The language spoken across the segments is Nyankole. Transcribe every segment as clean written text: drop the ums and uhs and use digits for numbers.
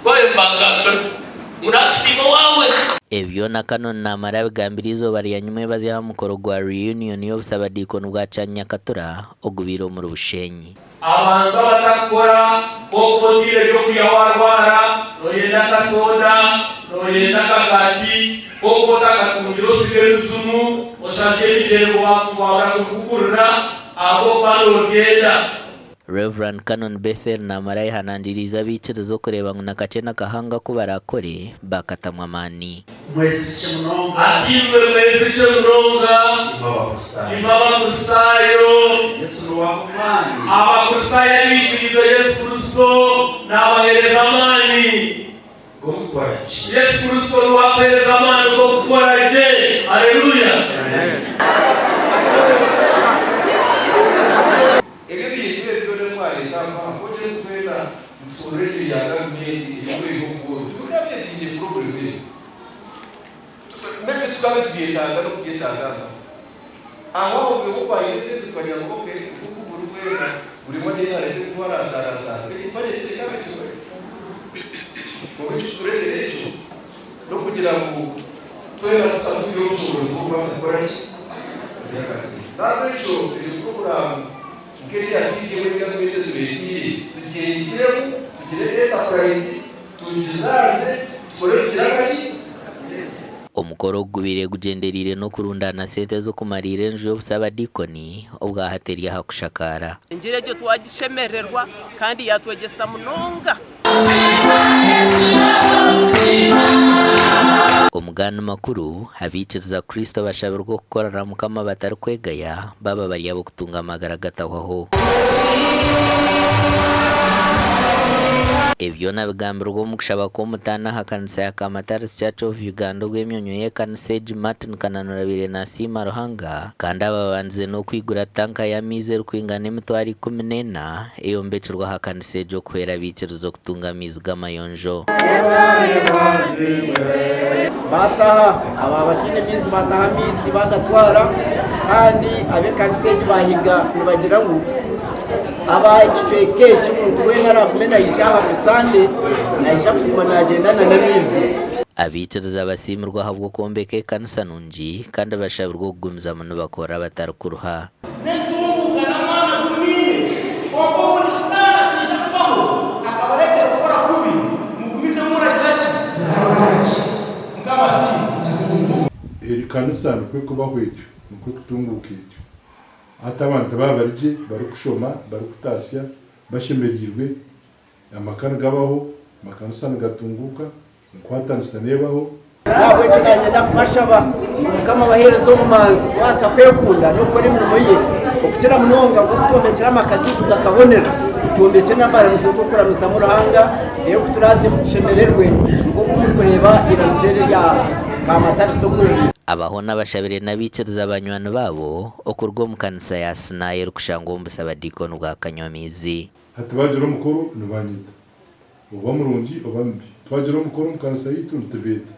Ku baabaire nibangambira ngu naakusiima owaawe. Ebi byona Canon Namara abigambire eizooba rya nyimwebazyo aha mukoro gwa reunion y'obusabadiikoni bwa Kyanyakatura ogubaire omuri Bushenyi. Abantu abatakukora nk'oku otaire ebyokurya warwara, noyenda akasoda, noyenda akagaati, nk'oku otakatungire osiga ebizimu, oshazye ebigyere ngu wabura kubikugurira ahabw'okuba nobyenda. Rev. Canon Bethel Namara ayehanangiriize abaikiriza okureeba ngu na kakye na kahango aku baraakore baakatamu amaani. Mwezirikye munonga. Ati, Imwe mwezirikye munonga. Imwe Abakristaayo. Imwe Abakristaayo. Yesu niwe amaani. Abakristaayo abaikiriize Yesu Kristo naabaheereza amaani. G'okukora gye. Yesu Kristo niwe akuheereza amaani g'okukora gye. Haleluya! Ebi ebintu ebi byona ebi mwareeta aha ku ogire ngu twena nituhurira eryo rya gavumenti erikuriha obuhuuru, tibikaabaire biine purobulemu egi. Maybe tukaabe tubyetaaga n'okubyetaaga mpaho. Aho aho buri omwe ku aine esente tukagira ngu okay nk'oku buri mwena buri omwe agyende areete emitwaro ataano ataano, egi bajeti tekaaba ekiriho. Kwonka ekirikutureetera ekyo n'okugira ngu twena tukaba twine obushoboorozi bw'okubaasa kukora ki? Kugira akasente. N'ahabw'ekyo egyo puroguraamu nk'erya PDM ei gavumenti etureeteire, tugyenyigiremu, tugire enterprise, tugizaaze, tukore tugire akaki? Akasente. Omukoro ogu gubaire gugyendereire n'okurundaana sente z'okumariira enju y'obusabadiikoni obwahati eri aha kushakaara. Engiri egyo twagishemererwa kandi yaatwegyesa munonga. Omu gandi makuru, abaikiriza Kristo bashabirwe okukorera Mukama batarikwegaya, baaba bari ab'okutunga amagara agatahwaho. Ebi byona bigambirwe omu kushaba kw'omutaano aha kanisa ya Kamatari's Church of Uganda obw'emyonyo y'ekanisa egi Martin Kananura abaire nasiima Ruhanga kandi aba babandize n'okwigura tanka y'amaizi erikwingana emitwaro 14 eyombekirwe aha kanisa egyo kuhwera abaikiriza okutunga amaizi g'amayonjo. Baataha, aba abataine maizi baataha amaizi baagatwara kandi ab'ekanisa egi baahiga nibagira ngu aba ekicweka eki omuntu weena araagume naija aha buri Sande naija kuguma naagyenda n'amaizi. Abaikiriza basiimirwe ahabw'okwombeka ekanisa nungi kandi bashabirwe okugumizamu nibakorera batarikuruha. N'entunguuka n'amaani agu mwine. Kwonka obundi Sitaane ataija kubaho akabareetera kukora kubi, mugumize muragira ki? Murakora ki? Mukama asiimwe. Eri kanisa nikwo ekubaho etyo, nikwo ekutunguuka etyo. Hati abantu baaba bari gye, barikushoma, barikutaasya, bashemereirwe, amaka nigabaho, amakanisa nigatunguuka, Enkwatanisa neebaho. N'ahabw'ekyo naanye ndikubashaba ngu Mukama abaheereze obumanzi kubaasa kwekunda n'okukora emirimo ye, okukira munonga nk'oku twombekire amaka gaitu gakabonera, twombekye n'amaramizo g'okuramizamu Ruhanga, reero ku turaazemu tushemererwe nk'oku murikureeba eiramizo eri erya Kamatarisi oku riri. Aba hoona bashabire n'abaikiriza banywani baabo okuruga omu kanisa ya Sinai erikushangwa omu busabadiikoni bwa Kanywamaizi. Hati baagira omukoro nibanyeta. Oba murungi oba mubi. Twagira omukoro omu kanisa yaitu nitubeeta.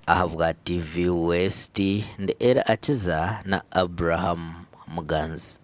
Ahabwa TV West, ndi Elly Akiza na Abraham Muganzi.